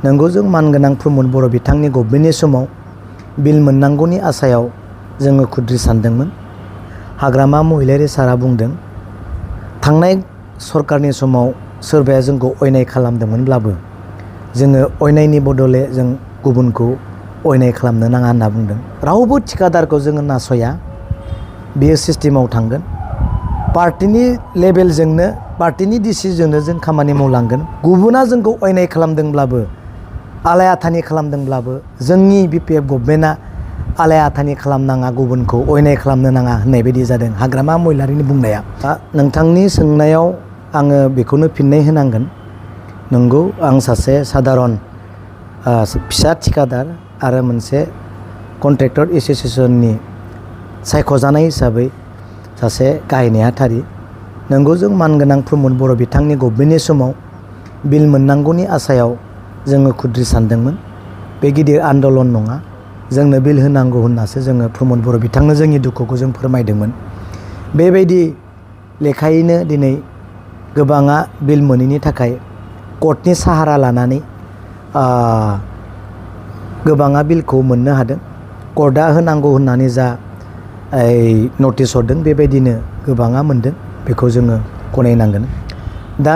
नंगौ जों मानगोनां प्रमद बर' बिथांनि गभर्नमेन्टनि समाव बिल मोननांगौनि आसायाव जोङो खुद्रि सानदोंमोन। हाग्रामा महिलारि सारा बुंदों थांनाय सरकारनि समाव सोरबाया जोंखौ अयनाय खालामदोंमोनब्लाबो जोङो अयनायनि बदले जों गुबुनखौ अयनाय खालामनो नाङा होनना बुंदों। रावबो थिखादारखौ जोङो नासया, बेयो सिस्टेमाव थांगोन। पार्टिनि लेभेलजोंनो पार्टिनि डिसिजनजोंनो जों खामानि मावलांगोन। गुबुना जोंखौ अयनाय खालामदोंब्लाबो आलाय आथानि खालामदोंब्लाबो जोंनि BPF गभर्नमेन्टआ आलाय आथानि खालामनाङा, गुबुनखौ अयनाय खालामनो नाङा होननाय बायदि जादों हाग्रामा महिलारिनि बुंनाया। नोंथांनि सोंनायाव आङो बेखौनो फिननाय होनांगोन। नंगौ आं सासे सादारन फिसा थिखादार आरो मोनसे कन्ट्रेक्टर एस'सिएशननि सायख'जानाय हिसाबै सासे गाहाय नेहाथारि। नंगौ जों मानगोनां प्रमद बर' बिथांनि गभर्नमेन्टनि समाव बिल मोननांगौनि आसायाव जोङो खुद्रि सानदोंमोन। बे गिदिर आन्दलन नङा, जोंनो बिल होनांगौ होननासो जोङो प्रमद बर' बिथांनो जोंनि दुखुखौ जों फोरमायदोंमोन। बेबायदि लेखायैनो दिनै गोबाङा बिल मोनैनि थाखाय कर्टनि साहारा लानानै गोबाङा बिलखौ मोननो हादों। कर्टआ होनांगौ होननानै जा नटिस हरदों बेबायदिनो गोबाङा मोनदों, बेखौ जोङो गनायनांगोन। दा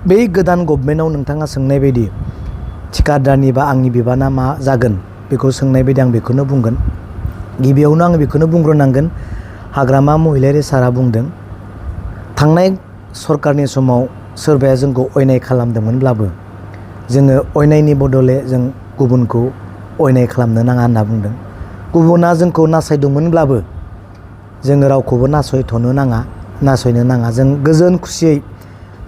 बै गोदान गभर्नमेन्टआव नोंथाङा सोंनाय बायदि थिखादारनि बा आंनि बिबाना मा जागोन बेखौ सोंनाय बायदि आं बेखौनो बुंगोन। गिबियावनो आं बेखौनो बुंग्रोनांगोन, हाग्रामा महिलारि सारा बुंदों थांनाय सरकारनि समाव सोरबाया जोंखौ अयनाय खालामदोंमोनब्लाबो जोङो अयनायनि बदले जों गुबुनखौ अयनाय खालामनो नाङा होनना बुंदों। गुबुना जोंखौ नासयदोंमोनब्लाबो जोङो रावखौबो नासयनो नाङा। जों गोजोन खुसियै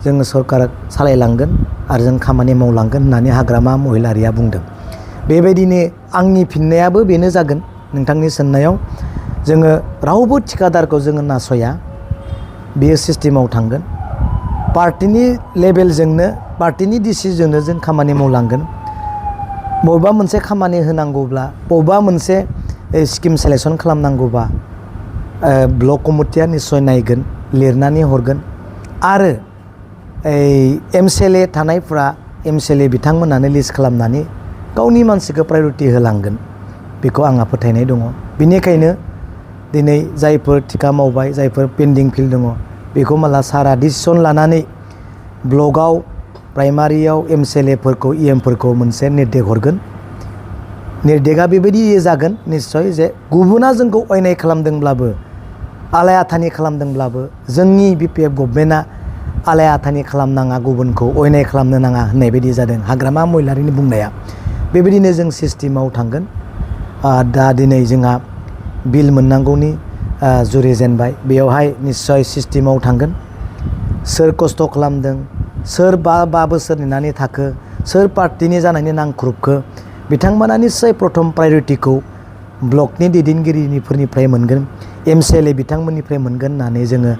जोङो सरकार सालायलांगोन आरो जों खामानि मावलांगोन होननानै हाग्रामा महिलारिया बुंदों। बेबायदिनो आंनि फिननायाबो बेनो जागोन। नोंथांनि सोंनायाव जोङो रावबो थिखादारखौ जोङो नासया, बेयो सिस्टेमाव थांगोन। पार्टिनि लेभेलजोंनो पार्टिनि डिसिजनजोंनो जों खामानि मावलांगोन। बबेबा मोनसे खामानि होनांगौब्ला, बबेबा मोनसे स्किम सेलेक्सन खालामनांगौबा ब्लक कमिटिया निस्सय नायगोन, लिरनानै हरगोन आरो MCLA थानायफ्रा MCLA बिथांमोनानो लिस्ट खालामनानै गावनि मानसिखौ प्रायरिटि होलांगोन, बेखौ आंहा फोथायनाय दङ। बेनिखायनो दिनै जायफोर थिखा मावबाय, जायफोर पेन्डिं फिल्ड दङ, बेखौ माला सारा डिसिसन लानानै ब्लकआव प्राइमारियाव MCLA फोरखौ EM फोरखौ मोनसे निर्देश हरगोन। निर्देशआ बेबायदि जागोन निस्सय जे गुबुना जोंखौ अयनाय खालामदोंब्लाबो आलाय आथानि खालामदोंब्लाबो जोंनि BPF गभर्नमेन्टआ आलाय आथानि खालामनाङा, गुबुनखौ अयनाय खालामनो नाङा होननाय बायदि जादों हाग्रामा महिलारिनि बुंनाया। बेबायदिनो जों सिस्टेमाव थांगोन। दा दिनै जोंहा बिल मोननांगौनि जुरिजेनबाय, बेयावहाय निस्सय सिस्टेमाव थांगोन। सोर खस्थ' खालामदों, सोर बा बोसोर नेनानै थाखो, सोर पार्टिनि जानायनि नांख्रुबखो, बिथांमोना निस्सय प्रथम प्रायरिटिखौ ब्लकनि दैदेनगिरिफोरनिफ्राय मोनगोन, MCLA बिथांमोननिफ्राय मोनगोन होननानै जोङो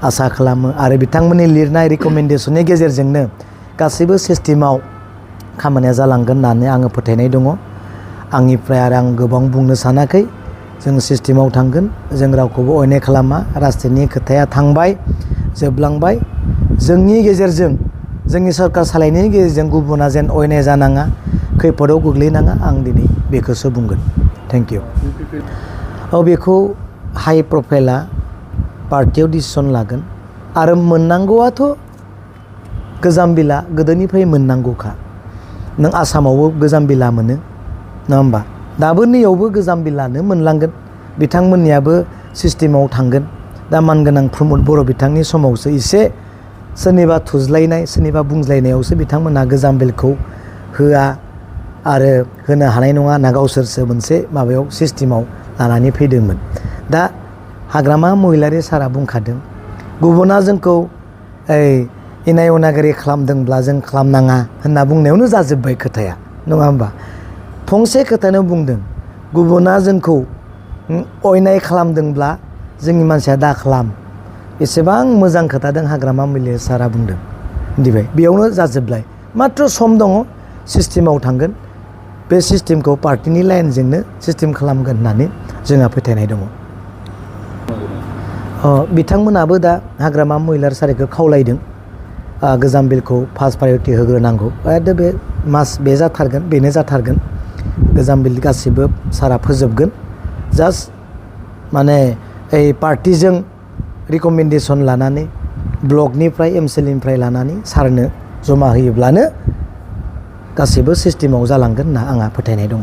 आसा खालामो। आरो बिथांमोननि लिरनाय रिकमेन्डेसननि गेजेरजोंनो गासैबो सिस्टेमाव खामानिया जालांगोन होननानै आङो फोथायनाय दङ। आंनिफ्राय आरो आं गोबां बुंनो सानाखै। जों सिस्टेमाव थांगोन, जों रावखौबो अयनाय खालामा। राजनीतिनि खोथाया थांबाय, जोबलांबाय। जोंनि गेजेरजों, जोंनि सरकार सालायनायनि गेजेरजों गुबुना जेन अयनाय जानाङा, खैफोदाव गोग्लैनाङा, आं दिनै बेखौसो बुंगोन। Thank you. बेखौ हाइ प्रफाइला पार्टियाव डिसिसन लागोन। आरो मोननांगौआथ' गोजाम बिला गोदोनिफ्राय मोननांगौखा। नों आसामावबो गोजाम बिला मोनो, नङा होमबा? दाबो नैयावबो गोजाम बिलानो मोनलांगोन। बिथांमोननियाबो सिस्टेमाव थांगोन। दा मानगोनां प्रमद बर' बिथांनि समावसो एसे सोरनिबा थुज्लायनाय, सोरनिबा बुंज्लायनायावसो बिथांमोनहा गोजाम बिलखौ होआ आरो होनो हानाय नङा होनना गावसोरसो मोनसे माबायाव सिस्टेमाव लानानै फैदोंमोन। दा हाग्रामा महिलारि सारा बुंखादों गुबुना जोंखौ इनाय अनागारि खालामदोंब्ला जों खालामनाङा होनना बुंनायावनो जाजोब्बाय खोथाया, नङा होमबा? फंसे खोथानो बुंदों, गुबुना जोंखौ अयनाय खालामदोंब्ला जोंनि मानसिया दा खालाम। एसेबां मोजां खोथादों हाग्रामा महिलारि सारा बुंदों, मिथिबाय? बेयावनो जाजोबलाय। माथ्र सम दङ, सिस्टेमाव थांगोन। बे सिस्टेमखौ पार्टिनि लाइनजोंनो सिस्टेम खालामगोन होननानै जोंहा फोथायनाय दङ। बिथांमोनाबो दा हाग्रामा महिलारि सारिखौ खावलायदों गोजाम बिलखौ फार्स्ट प्रायरिटि होग्रोनांगौ। बे मास बे जाथारगोन बेनो जाथारगोन गोजाम बिल गासिबो सारा फोजोबगोन जास्ट माने ओइ पार्टिजों रिकमेन्डेसन लानानै ब्लकनिफ्राय एमसिएलनिफ्राय लानानै सारनो जमा होयोब्लानो गासिबो सिस्टेमाव जालांगोन होनना आंहा फोथायनाय दङ।